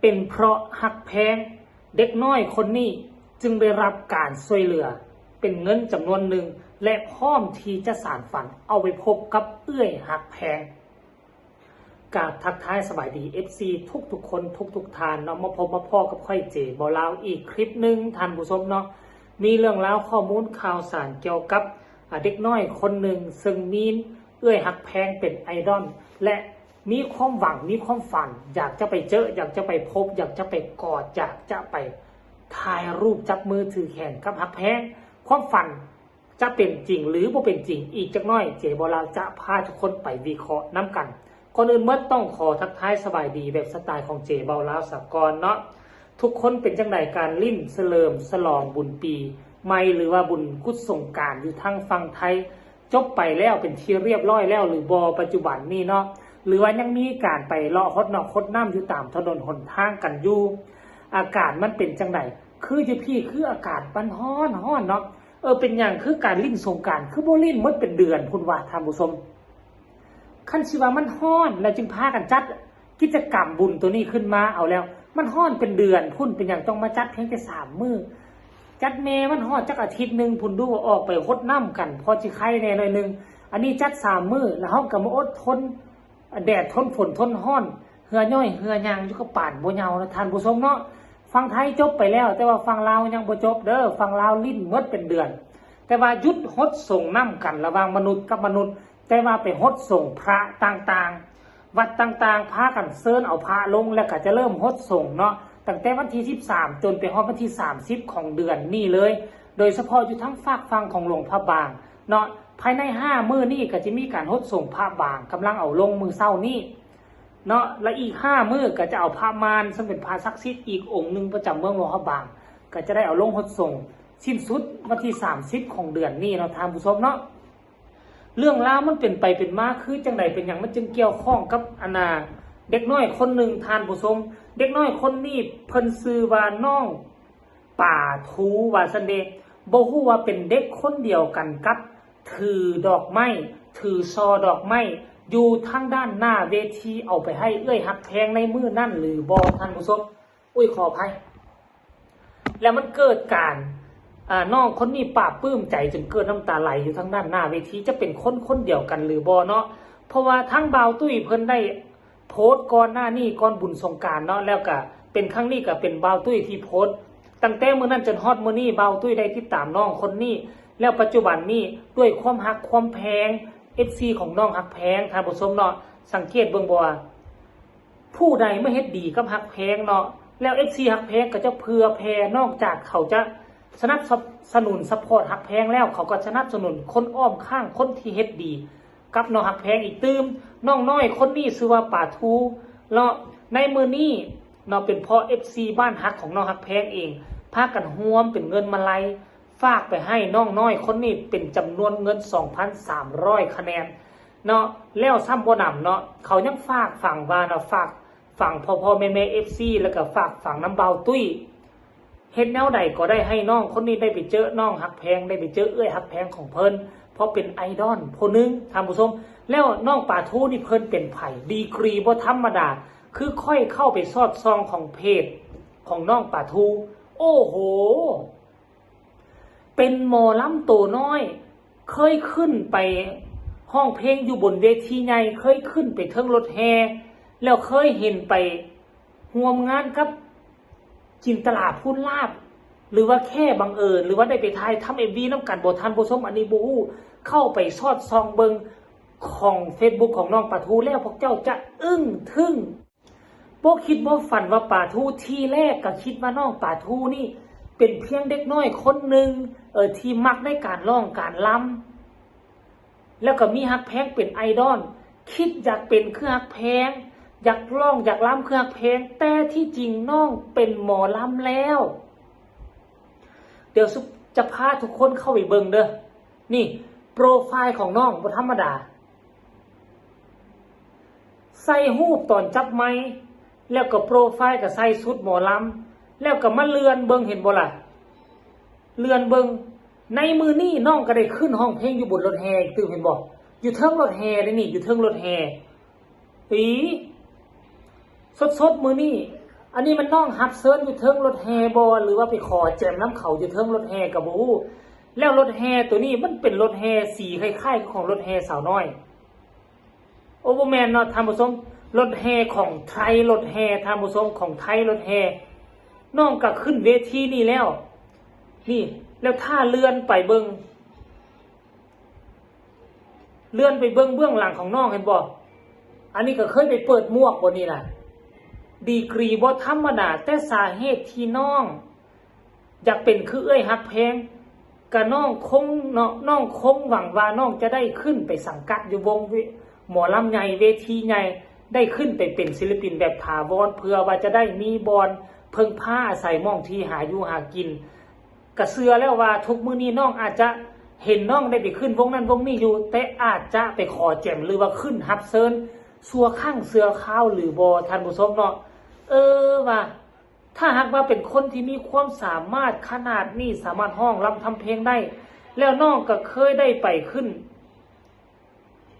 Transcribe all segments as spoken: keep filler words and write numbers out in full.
เป็นเพราะฮักแพง เด็กน้อยคนนี้จึงได้รับการช่วยเหลือ เป็นเงินจำนวนหนึ่ง และพร้อมที่จะสานฝัน เอาไปพบกับเอื้อยฮักแพง กราบทักทายสบายดี เอฟซี ทุกๆคนทุกๆท่านเนาะ มาพบมาพ้อกับข้อยเจบ่าวลาวอีกคลิปหนึ่ง ท่านผู้ชมเนาะ มีเรื่องราวข้อมูลข่าวสารเกี่ยวกับ อ่า เด็กน้อยคนหนึ่งซึ่งมีเอื้อยฮักแพงเป็นไอดอล และมีความหวังมีความฝัน อยากจะไปเจอ อยากจะไปพบ อยากจะไปกอด อยากจะไปถ่ายรูปจับมือถือแขนกับฮักแพง ความฝันจะเป็นจริงหรือบ่เป็นจริง อีกจักหน่อยเจบ่าวลาวจะพาทุกคนไปวิเคราะห์นำกัน ก่อนอื่นหมดต้องขอทักทายสบายดีแบบสไตล์ของเจบ่าวลาวสากลเนาะ ทุกคนเป็นจังใด การลิ้นเฉลิมฉลองบุญปีใหม่หรือว่าบุญกุศลสงกรานต์อยู่ทางฝั่งไทย จบไปแล้วเป็นที่เรียบร้อยแล้วหรือบ่ปัจจุบันนี้เนาะ หรือว่ายังมีการไปเลาะฮดนอกฮดน้ำอยู่ตามถนนหนทางกันอยู่ อากาศมันเป็นจังใด คืออยู่พี้คืออากาศมันฮ้อนฮ้อนเนาะ เออ เป็นหยังคือการลิ้นสงกรานต์คือบ่ลิ้นหมดเป็นเดือนพุ้นวะท่านผู้ชม คันสิว่ามันฮ้อนแล้วจึงพากันจัดกิจกรรมบุญตัวนี้ขึ้นมาเอาแล้ว มันฮ้อนเป็นเดือนพุ้น เป็นหยังต้องมาจัดเพียงแค่สามมื้อ จัดแหน่มันฮอดจักอาทิตย์หนึ่งพุ้น ดูว่าออกไปฮดน้ำกัน พอสิไคแหน่หน่อยหนึ่ง อันนี้จัดสามมื้อ แล้วเฮาก็มาอดทน แดดทนฝนทนฮ้อน เหื่อย่อยเหื่อยางอยู่กับปานบ่เหยานะท่านผู้ชมเนาะ ฝั่งไทยจบไปแล้ว แต่ว่าฝั่งลาวยังบ่จบเด้อ ฝั่งลาวลิ้นหมดเป็นเดือน แต่ว่าหยุดฮดสงน้ำกันระหว่างมนุษย์กับมนุษย์ แต่ว่าไปฮดสงพระต่างๆ วัดต่างๆ พากันเชิญเอาพระลง แล้วก็จะเริ่มฮดสงเนาะ ตั้งแต่วันที่สิบสาม จนไปฮอดวันที่สามสิบของเดือนนี้เลย โดยเฉพาะอยู่ทางฟากฝั่งของหลวงพระบางเนาะ ภายในห้ามื้อนี้ก็จะมีการฮดสงพระบาง กำลังเอาลงมื้อเช้านี้เนาะ และอีกห้ามื้อก็จะเอาพระมาร ซึ่งเป็นพระศักดิ์สิทธิ์อีกองค์หนึ่งประจำเมืองหลวงพระบาง ก็จะได้เอาลงฮดสง สิ้นสุดวันที่สามสิบของเดือนนี้เนาะท่านผู้ชมเนาะ เรื่องราวมันเป็นไปเป็นมาคือจังใด เป็นหยังมันจึงเกี่ยวข้องกับอันน่ะ เด็กน้อยคนหนึ่งท่านผู้ชม เด็กน้อยคนนี้เพิ่นชื่อว่าน้องป่าทูว่าซั่นเด้ บ่ฮู้ว่าเป็นเด็กคนเดียวกันกับถือดอกไม้ ถือซอดอกไม้ อยู่ทางด้านหน้าเวทีเอาไปให้เอื้อยฮักแพงในมื้อนั้นหรือบ่ท่านผู้ชม อุ้ย ขออภัย แล้วมันเกิดการ อ่า น้องคนนี้ปลาบปลื้มใจจนเกิดน้ำตาไหลอยู่ทางด้านหน้าเวที จะเป็นคนคนเดียวกันหรือบ่เนาะ เพราะว่าทางบ่าวตุ้ยเพิ่นได้โพสต์ก่อนหน้านี้ก่อนบุญสงกรานต์เนาะ แล้วก็เป็นครั้งนี้ก็เป็นบ่าวตุ้ยที่โพสต์ ตั้งแต่มื้อนั้นจนฮอดมื้อนี้บ่าวตุ้ยได้ติดตามน้องคนนี้ แล้วปัจจุบันนี้ด้วยความฮักความแพง เอฟซี ของน้องฮักแพงท่านผู้ชมเนาะ สังเกตเบิ่งบ่ว่า ผู้ใดมาเฮ็ดดีกับฮักแพงเนาะ แล้ว เอฟซี ฮักแพงก็จะเผื่อแผ่ นอกจากเขาจะสนับสนุน support ฮักแพงแล้ว เขาก็สนับสนุนคนอ้อมข้างคนที่เฮ็ดดีกับน้องฮักแพงอีกตื่ม น้องน้อยคนนี้ชื่อว่าป่าทูเนาะ ในมื้อนี้เนาะ เป็นเพราะ เอฟซี บ้านฮักของน้องฮักแพงเอง พากันรวมเป็นเงินมาลัย ฝากไปให้น้องน้อยคนนี้เป็นจำนวนเงิน สองพันสามร้อย คะแนนเนาะ แล้วซ้ำบ่หนำเนาะ เขายังฝากฝังว่าเนาะ ฝากฝังพ่อพ่อแม่แม่ เอฟซี แล้วก็ฝากฝังนำบ่าวตุ้ย เฮ็ดแนวใดก็ได้ให้น้องคนนี้ได้ไปเจอน้องฮักแพง ได้ไปเจอเอื้อยฮักแพงของเพิ่น เพราะเป็นไอดอลผู้หนึ่งท่านผู้ชม แล้วน้องป่าทูนี่เพิ่นเป็นไผ ดีกรีบ่ธรรมดา คือข้อยเข้าไปสอดส่องของเพจของน้องป่าทู โอ้โห เป็นหมอลำโตน้อย เคยขึ้นไปร้องเพลงอยู่บนเวทีใหญ่ เคยขึ้นไปเทิงรถแห่ แล้วเคยเห็นไปร่วมงานกับจินตลาภูลลาภ หรือว่าแค่บังเอิญ หรือว่าได้ไปถ่ายทำ เอ็มวี นำกันบ่ท่านผู้ชม อันนี้บ่ฮู้ เข้าไปสอดส่องเบิ่งของ Facebook ของน้องป่าทูแล้วพวกเจ้าจะอึ้งทึ่ง บ่คิดบ่ฝันว่าป่าทู ทีแรกก็คิดว่าน้องป่าทูนี่เป็นเพียงเด็กน้อยคนหนึ่ง เอ่อ ที่มักในการร้องการรำ แล้วก็มีฮักแพงเป็นไอดอล คิดอยากเป็นคือฮักแพง อยากร้องอยากรำคือฮักแพง แต่ที่จริงน้องเป็นหมอลำแล้ว เดี๋ยวจะพาทุกคนเข้าไปเบิ่งเด้อ นี่โปรไฟล์ของน้องบ่ธรรมดา ใส่รูปตอนจับไมค์ แล้วก็โปรไฟล์ก็ใส่ชุดหมอลำ แล้วก็มาเลื่อนเบิ่ง เห็นบ่ล่ะ เลื่อนเบิ่ง ในมื้อนี้น้องก็ได้ขึ้นร้องเพลงอยู่บนรถแห่อีกตื่ม เห็นบ่ อยู่เทิงรถแห่เด้นี่ อยู่เทิงรถแห่ อี สดๆ มื้อนี้ อันนี้มันน้องฮับเซิญอยู่เทิงรถแห่บ่ หรือว่าไปขอแจมน้ำเขาอยู่เทิงรถแห่ก็บ่ฮู้ แล้วรถแห่ตัวนี้มันเป็นรถแห่สีคล้ายๆของรถแห่สาวน้อย โอ้ บ่แม่นเนาะท่านผู้ชม รถแห่ของไทย รถแห่ท่านผู้ชม ของไทยรถแห่ น้องก็ขึ้นเวทีนี่แล้ว นี่ แล้วถ้าเลื่อนไปเบิ่ง เลื่อนไปเบิ่งเบื้องหลังของน้องเห็นบ่ อันนี้ก็เคยไปเปิดหมวกบ่นี่นะ ดีกรีบ่ธรรมดา แต่สาเหตุที่น้อง อยากเป็นคือเอื้อยฮักแพง กะน้องคงเนาะ น้องคงหวังว่าน้องจะได้ขึ้นไปสังกัดอยู่วงเว- หมอลำใหญ่ เวทีใหญ่ ได้ขึ้นไปเป็นศิลปินแบบถาวร เพื่อว่าจะได้มีบ่อนเพิ่งพาอาศัยหม่องที่หาอยู่หากิน กะเชื่อแล้วว่าทุกมื้อนี้น้องอาจจะเห็นน้องได้ไปขึ้นวงนั้นวงนี้อยู่ แต่อาจจะไปขอแจมหรือว่าขึ้นฮับเซิญชั่วครั้งชั่วคราวหรือบ่ ท่านผู้ชมเนาะ เออว่า ถ้าหากว่าเป็นคนที่มีความสามารถขนาดนี้ สามารถฮ้องรำทำเพลงได้ แล้วน้องก็เคยได้ไปขึ้น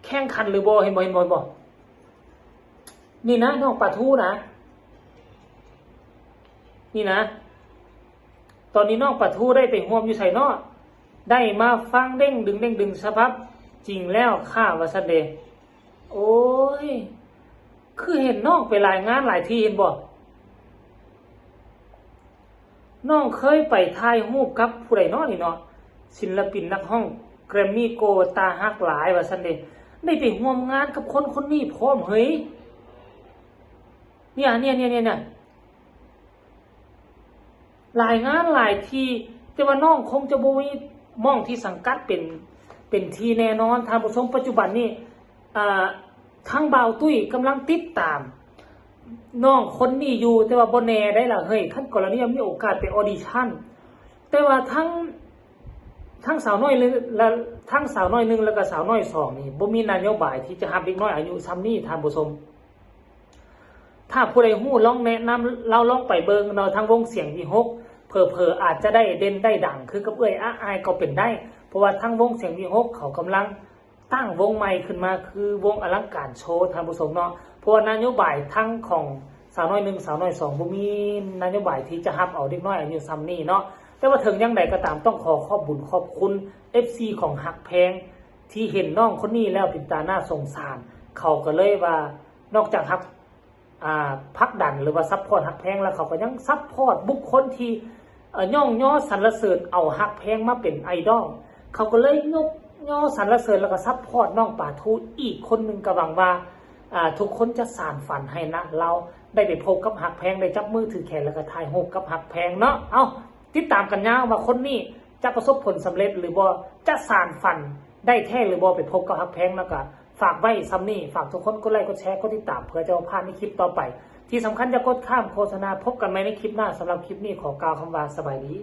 แข่งขันหรือบ่ เห็นบ่ เห็นบ่ เห็นบ่ นี่นะ น้องปลาทูนะ นี่นะ ตอนนี้น้องปลาทูได้ไปร่วมอยู่ไสเนาะ ได้มาฟังเด้งดึงเด้งดึงสภาพจริงแล้วค่ะ ว่าซั่นเด้ โอ้ย คือเห็นน้องไปหลายงานหลายที่ เห็นบ่ น้องเคยไปถ่ายรูปกับผู้ใดเนาะนี่เนาะ ศิลปินนักฮ้องแกรมมี่โกลด์ตาฮักหลาย ว่าซั่นเด้ ได้ไปร่วมงานกับคนคนนี้พร้อม เฮ้ย เนี่ย เนี่ย เนี่ย เนี่ย เนี่ย หลายงานหลายที่ แต่ว่าน้องคงจะบ่มีหม่องที่สังกัดเป็น เป็นที่แน่นอน ท่านผู้ชม ปัจจุบันนี้ อ่า ทางบ่าวตุ้ยกำลังติดตามน้องคนนี้อยู่ แต่ว่าบ่แน่ได้ล่ะเฮ้ย คันกรณีมีโอกาสไปออดิชั่น แต่ว่าทั้ง ทั้งสาวน้อยหนึ่ง และทั้งสาวน้อยหนึ่ง แล้วก็สาวน้อยสองนี่ บ่มีนโยบายที่จะรับเด็กน้อยอายุส่ำนี้ ท่านผู้ชม ถ้าผู้ใดฮู้ลองแนะนำ ลาวลองไปเบิ่งเนาะ ทางวงเสียงวิหค เผลอๆ อาจจะได้เด่นได้ดังคือกับเอื้อยอ้ายก็เป็นได้ เพราะว่าทางวงเสียงวิหค เขากำลังตั้งวงใหม่ขึ้นมา คือวงอลังการโชว์ ท่านผู้ชมเนาะ เพราะว่านโยบายทั้งของสาวน้อยหนึ่ง สาวน้อยสอง บ่มีนโยบายที่จะรับเอาเด็กน้อยอายุส่ำนี้เนาะ แต่ว่าถึงอย่างใดก็ตาม ต้องขอขอบบุญขอบคุณ เอฟซี ของฮักแพง ที่เห็นน้องคนนี้แล้วเป็นตาน่าสงสาร เขาก็เลยว่านอกจากฮัก อ่า ผลักดันหรือว่าซัพพอร์ตฮักแพงแล้ว เขาก็ยังซัพพอร์ตบุคคลที่ เอ่อ ย่องยอสรรเสริญเอาฮักแพงมาเป็นไอดอล เขาก็เลยยกยอสรรเสริญแล้วก็ซัพพอร์ตน้องปลาทูอีกคนหนึ่ง ก็หวังว่า อ่า ทุกคนจะสานฝันให้นะ ลาวได้ไปพบกับฮักแพง ได้จับมือถือแขนแล้วก็ถ่ายรูปกับฮักแพงเนาะ เอ้า ติดตามกันยาวว่าคนนี้จะประสบผลสำเร็จหรือบ่ จะสานฝันได้แท้หรือบ่ ไปพบกับฮักแพง แล้วก็ฝากไว้ส่ำนี้ ฝากทุกคนกดไลค์กดแชร์กดติดตาม เพื่อจะบ่พลาดในคลิปต่อไป ที่สำคัญอย่ากดข้ามโฆษณา พบกันใหม่ในคลิปหน้า สำหรับคลิปนี้ขอกล่าวคำว่าสบายดี